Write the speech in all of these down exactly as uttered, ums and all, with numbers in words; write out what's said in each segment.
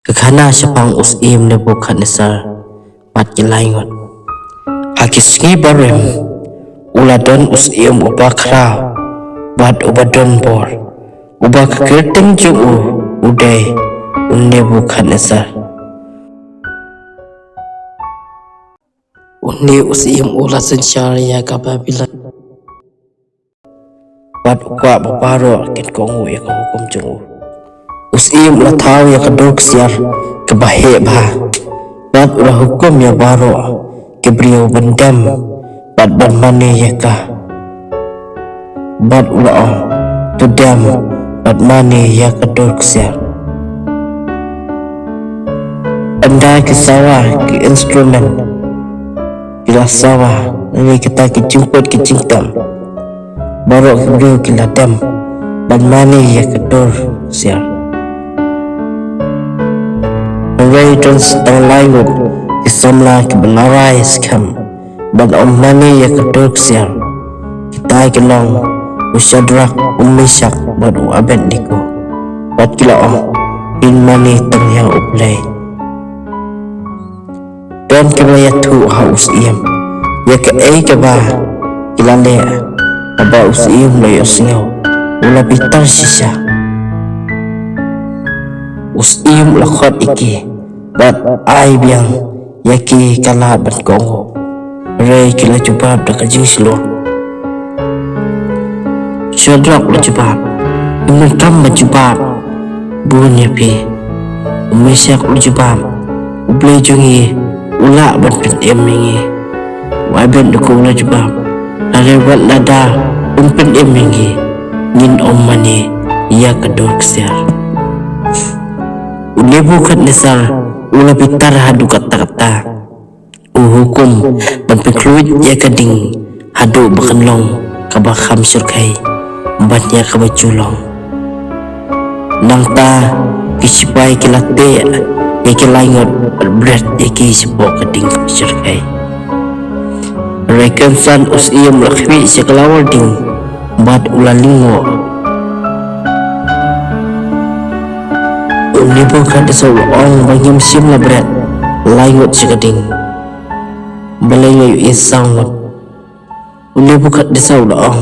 Ka khana shaphang u syiem Nebukhadnessar bad ki lai ngut. Ha ki sngi barim u la don u syiem uba khraw bad uba don bor, uba ka kyrteng jong u u dei u Nebukhadnessar. Une u syiem u la synshar ïa ka Babilon bad u kwah ba baroh kin kohnguh ïa ka hukum jong u. U syiem u la thaw ïa ka dur ksiar kaba heh bha bad u la hukum ïa baroh ki briew ban dem bad ban mane ïa ka. Bad u la ong, to dem bad mane ïa ka dur ksiar. Ynda ki sawa ki instrument ki la sawa, lane kita ki jingput ki jingtem, baroh ki briew ki la dem bad mane ïa ka dur ksiar. Hynrei don tang lai ngut ki samla kiba la rai skhem bad ym mane ïa ka dur ksiar. Kita ki long u Shadrak, u Meshak bad u Abednego. Bad ki la ong, ngin mane tang ïa U Blei. Don kiba ïathuh ha u syiem ïa kaei kaba ki la leh. Haba u syiem u la ïohsngew, u la bitar shisha. U syiem u la khot ïa ki bad ai biang ïa ki ka lad ban kohnguh. Hynrei ki la jubab da ka jingshlur. Shadrak u la jubab, ngim donkam ban jubab bun ïa phi. U Meshak u la jubab, U Blei jong ngi u lah ban pynim ïa ngi. U Abednego u la jubab, hynrei wat lada um pynim ïa ngi, ngin ym mane ïa ka dur ksiar. U Nebukhadnessar u la bitar haduh katta katta. U hukum ban pynkhluit ïa ka ding haduh ba kan long kaba kham shyrkhei ban ïa kaba ju long. Nangta ki sipai ki la teh ïa ki lai ngut bad bret ïa ki shapoh ka ding kaba shyrkhei. Hynrei kynsan u syiem u la khmih sha ka lawar ding bad u la lyngngoh. U Nebukhadnessar u la ong, ba ngim shym la bret lai ngut sha ka ding, balei nga ïohi saw ngut? U Nebukhadnessar u la ong,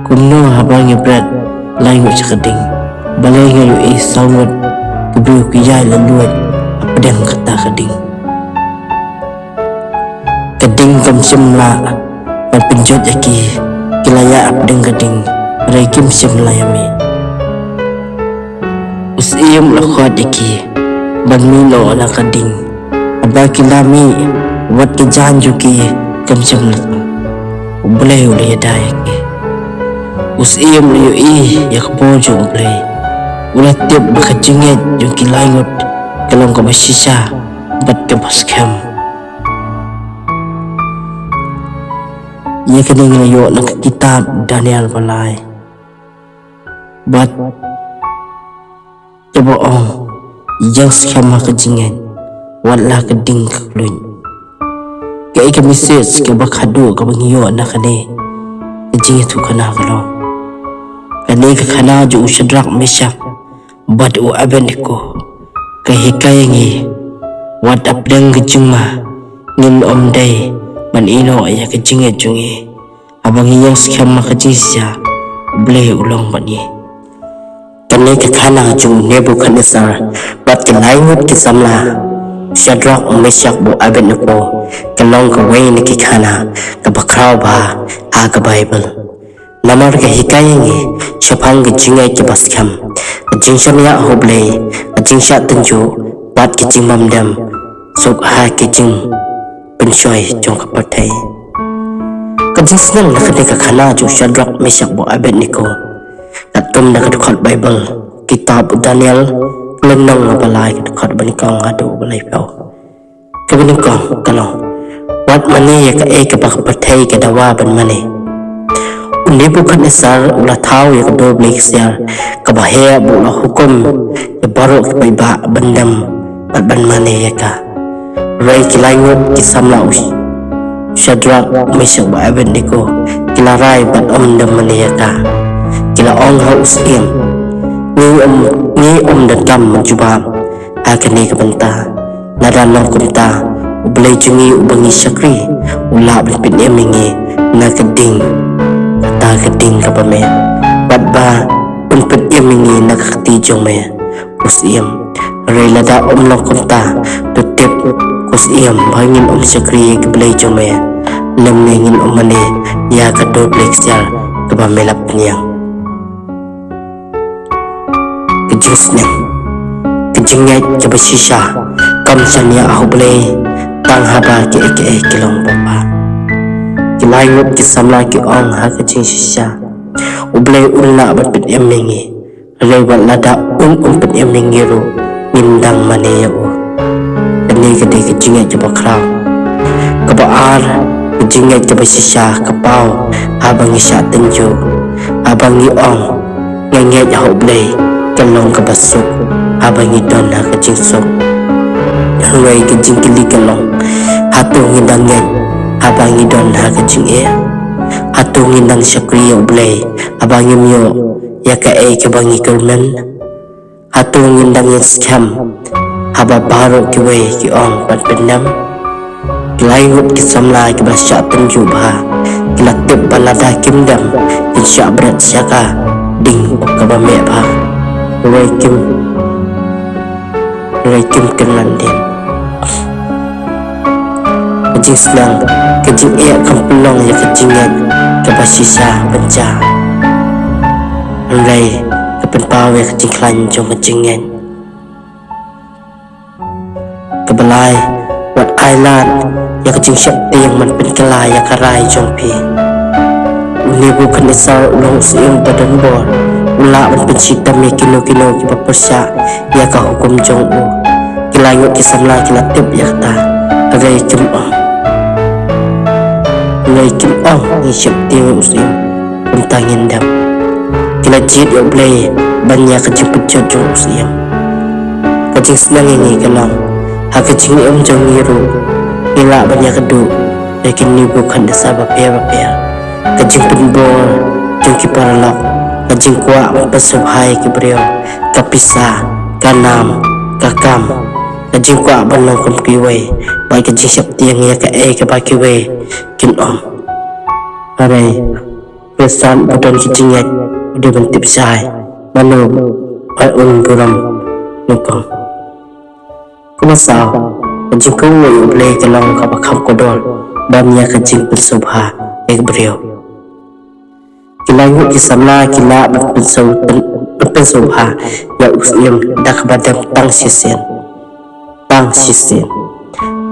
kumno haba ngi bret lai ngut sha ka ding, balei nga ïohi saw ngut ki briew ki ïaid lynlait hapdeng kata ka ding? Ka ding kam shym lah ban pynjot ïa ki, ki la ïaid hapdeng ka ding, hynrei kim shym la ïamih. U syiem u la khot ïa ki ban mih noh na ka ding. Haba ki la mih, wat ka jaiñ jong ki kam shym la tang. U Blei u la ïada ïa ki. U syiem u la ïohi ïa ka bor jong U Blei. U la tip ba ka jingngeit jong ki lai ngut ka long kaba shisha bad kaba skhem. Ïa kane ngi la ïoh na ka kitab Daniel ba lai. Bad kaba ong, ïeng skhem ha ka jingngeit, wat la ka ding ka khluit. Kaei ka message kaba khadduh kaba ngi ïoh na kane ka jingïathuhkhana ka long, kane ka khana jong u Shadrak, Meshak bad u Abednego ka hikai ïa ngi, wat hapdeng ka jingma ngin ym dei ban ïehnoh ïa ka jingngeit jong ngi. Haba ngi ïeng skhem ha ka jingshisha, U Blei u long bad ngi. Kane ka khana jong u Nebukhadnessar bad ki lai ngut ki samla, Shadrak, Meshak bad Abednego, ka long kawei na ki khana kaba khraw bha ha ka Baibl. Namar ka hikai ïa ngi shaphang ka jingngeit kaba skhem, ka jingshaniah ha U Blei, ka jingshah tynjuh bad ka jingbymdem suk ha ka jingpynshoi jong ka pyrthei. Ka jingsneng na kane ka khana jong u Shadrak, Meshak bad Abednego, katkum na ka dkhot Baibl, kitab u Daniel, lynnong ba lai, ka dkhot ba nyngkong haduh ba laiphew. Kaba nyngkong ka long, wat mane ïa kaei kaba ka pyrthei ka dawa ban mane. U Nebukhadnessar u la thaw ïa ka dur blei ksiar kaba heh bad u la hukum ïa baroh ki paidbah ban dem bad ban mane ïa ka. Hynrei ki lai ngut ki samla u Shadrak, Meshak bad Abednego ki la rai bad ym dem mane ïa ka. Ki la ong ha u syiem, Ngi ym, ngi ym donkam jubab ha kane ka bynta. Lada long kumta, U Blei jong ngi uba ngi shakri u lah ban pynim ïa ngi na ka ding, kata ka ding kaba me, bad ba un pynim ïa ngi na ka kti jong me, u Syiem. Hynrei lada ym long kumta, to tip, ko Syiem, ba ngin ym shakri ïa ki blei jong me, lymne ngin ym mane ïa ka dur blei ksiar kaba me la pynïeng. Ka jingsneng, ka jingngeit kaba shisha kam shaniah ha U Blei tang haba kiei kiei ki long bapher. Ki lai ngut ki samla ki ong ha ka jingshisha, U Blei un lah ban pynim ïa ngi. Hynrei wat lada un ym pynim ïa ngi ruh, ngin dang mane ïa u. Kane ka dei ka jingngeit kaba khraw. Kaba ar, ka jingngeit kaba shisha ka paw haba ngi shah tynjuh, haba ngi ong, nga ngeit ha U Blei, ka long kaba suk haba ngi don ha ka jingsuk. Hynrei ka jingkylli ka long, hato ngi dang ngeit haba ngi don ha ka jingeh? Hato ngi dang shakri ïa U Blei haba ngim ïoh ïa kaei kaba ngi kyrmen? Hato ngin dang ïeng skhem haba baroh kiwei ki ong ban pyndem? Ki lai ngut ki samla kiba shah tynjuh bha ki la tip ba lada kim dem, kin shah bret sha ka ding kaba meh bha. Hynrei kim, hynrei kim kynran dien. Ka jingsneng, ka jingeh kam pynlong ïa ka jingngeit kaba shisha ban jia. Hynrei ka pynpaw ïa ka jingkhlaiñ jong ka jingngeit. Kaba lai, wat ailad ïa ka jingsheptieng ban pynkylla ïa ka rai jong phi. U Nebukhadnessar u long u syiem ba donbor, u lah ban pynshitom ïa kino kino kiba pyrshah ïa ka hukum jong u. Ki lai ngut ki samla ki la tip ïa kata. Hynrei kim ong, hynrei kim ong, ngi sheptieng ïa u syiem, kumta ngin dem. Ki la jied ïa U Blei ban ïa ka jingpynjot jong u syiem. Ka jingsneng ïa ngi ka long, ha ka jingim jong ngi ruh, ngi lah ban ïakynduh ïa ki Nebukhadnessar bapher bapher. Ka jingpynbor jong ki paralok, ka jingkwah ban pynsngewbha ïa ki briew, ka pisa, ka nam, ka kam, ka jingkwah ban long kum kiwei, bad ka jingsheptieng ïa kaei kaba kiwei kin ong. Hynrei u Khristan uba don ka jingngeit u dei ban tip shai, mano ba un burom nyngkong. Kaba saw, ka jingkyrkhu ïa U Blei ka long kaba kham kordor ban ïa ka jingpynsngewbha ïa ki briew. Ki lai ngut ki samla ki lah ban pynsaw, pyn, pynsngewbha ïa u syiem da kaba dem tang shisien. Tang shisien.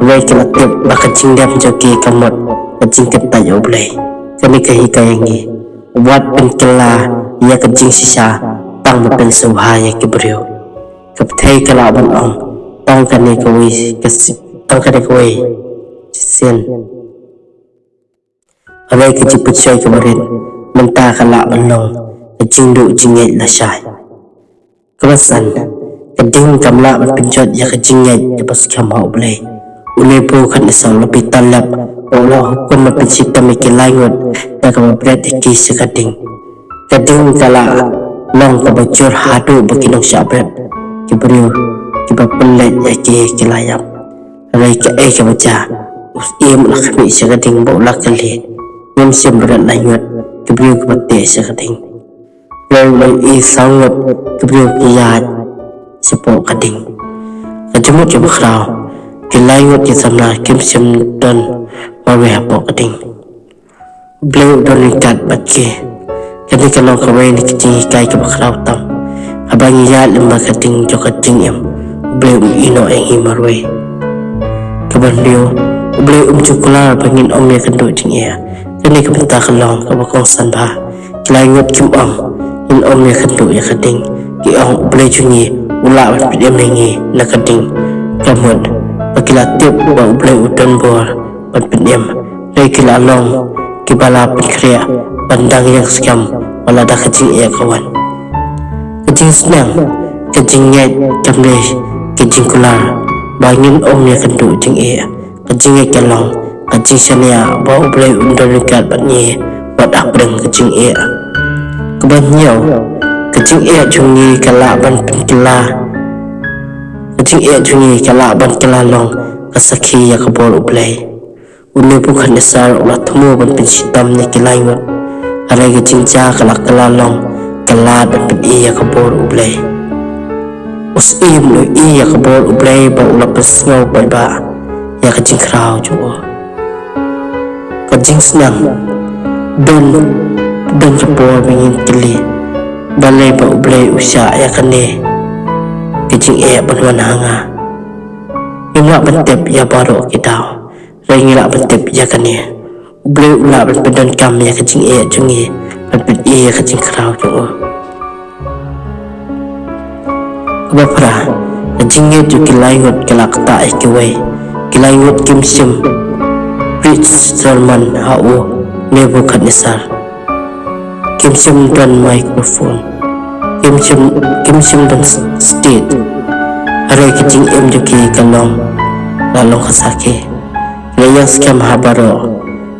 Hynrei ki la tip ba ka jingdem jong ki ka mut ka jingkyntait ïa U Blei. Kane ka hikai ïa ngi, wat pynkylla ïa ka jingshisha tang ban pynsngewbha ïa ki briew. Ka pyrthei ka lah ban ong, tang kane kawei ka si-, tang kane kawei shisien. Hynrei ka jingpynshoi kaba rit mynta ka lah ban long ka jingduh jingngeit lashai. Kaba san, ka ding kam lah ban pynjot ïa ka jingngeit kaba skhem ha U Blei. U Nebukhadnessar u la pyrta lep ba u la hukum ban pynshitom ïa ki lai ngut da kaba bret ïa ki sha ka ding. Ka ding ka la long kaba jur haduh ba ki nongshah bret, ki briew kiba pynleit ïa ki, ki la ïap. Hynrei kaei kaba jia, u syiem u la khmih sha ka ding bad u la kylli. Ngim shym bret lai ngut ki briew kiba teh sha ka ding. Hynrei u la ïohi saw ngut ki briew ki ïaid shapoh ka ding. Ka jingmut kaba khraw, ki lai ngut ki samla kim shym don marwei hapoh ka ding. U Blei u don ryngkat bad ki. Kane ka long kawei na ki jinghikai kaba khraw tam. Haba ngi ïaid lyngba ka ding jong ka jingim, U Blei um ïehnoh ïa ngi marwei. Kaba hynriew, U Blei um ju kular ba ngin ym ïakynduh jingeh. Kane ka bynta ka long kaba kongsan bha. Ki lai ngut kim ong ngin ym ïakynduh ïa ka ding. Ki ong U Blei jong ngi u lah ban pynim ïa ngi na ka ding. Ka mut ba ki la tip ba U Blei u donbor ban pynim. Hynrei ki la long kiba la pynkhreh ban dang ïeng skhem wat la da ka jingeh ka wan. Ka jingsneng, ka jingngeit kam dei ka jingkular ba ngin ym ïakynduh jingeh. Ka jingngeit ka long ka jingshaniah ba U Blei un don ryngkat bad ngi wat hapdeng ka jingeh. Kaba hynñiew, Ka jingeh jong ngi ka lah ban pynkylla. Ka jingeh jong ngi ka lah ban kylla long ka sakhi ïa ka bor U Blei. U Nebukhadnessar u la thmu ban pynshitom ïa ki laingut. Hynrei ka jingjia ka la kylla long ka lad ban pyni ïa ka bor U Blei. U Syiem u ïohi ïa ka bor U Blei bad u la pynsngew paidbah ïa ka jingkhraw jong u. Ka jingsneng, don, don ka por ba ngin kylli balei ba U Blei u shah ïa kane ka jingeh ban wan ha nga. Ngim lah ban tip ïa baroh ki daw, hynrei ngi lah ban tip ïa kane: U Blei u lah ban pyndonkam ïa ka jingeh jong ngi ban pyni ïa ka jingkhraw jong u. Kaba phra, ka jingngeit jong ki laingut ka la ktah ïa kiwei. Ki laingut kim shym preach sermon ha u Nebukhadnessar. Kim shym don microphone. Kim shym, kim shym don stage. Hynrei ka jingim jong ki ka long, la long ka sakhi. La ïeng skhem ha baroh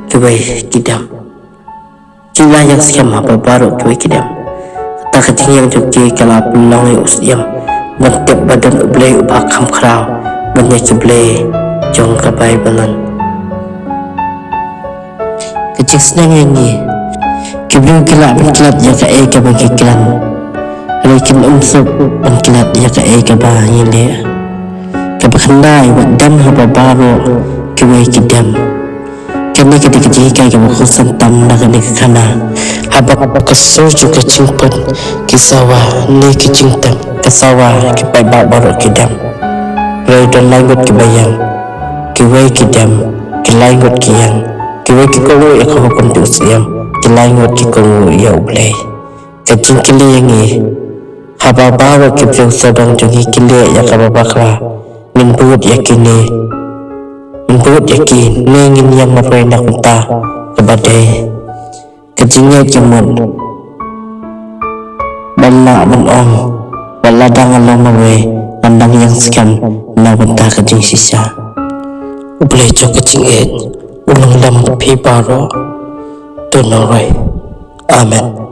kiwei ki dem. Ki la ïeng skhem ha baroh kiwei ki dem. Kata ka jingïeng jong ki ka la pynlong ïa u Syiem ban tip ba don U Blei uba kham khraw ban ïa ki blei jong ka Baibylon. Ka jingsneng ïa ngi. Ki briew ki lah ban klet ïa kaei kaba ki kren, hynrei kin ym suk ban klet ïa kaei kaba ngi leh. Kaba khyndai, wat dem haba baroh kiwei ki dem. Kane ka dei ka jinghikai kaba kongsan tam na kane ka khana. Haba ka sur jong ka jingpynsawa ne ka jingteng ka sawa, ki paidbah baroh ki dem. Hynrei don laingut kiba ïeng, kiwei ki dem, ki laingut ki ïeng, kiwei ki kohnguh ïa ka hukum jong u Syiem, ki laingut ki kohnguh ïa U Blei. Ka jingkylli ïa ngi, haba baroh ki briew sawdong jong ngi ki leh ïa kaba bakla, ngin bud ïa kine, ngin bud ïa ki ne ngin ïeng marwei na ka bynta kaba dei? Ka jingngeit ka mut ban lah ban ong ba lada nga long marwei ngan dang ïeng skhem na ka bynta ka jingshisha. U Blei jong ka jingngeit un long lem bad phi baroh. To nongwei. Amen.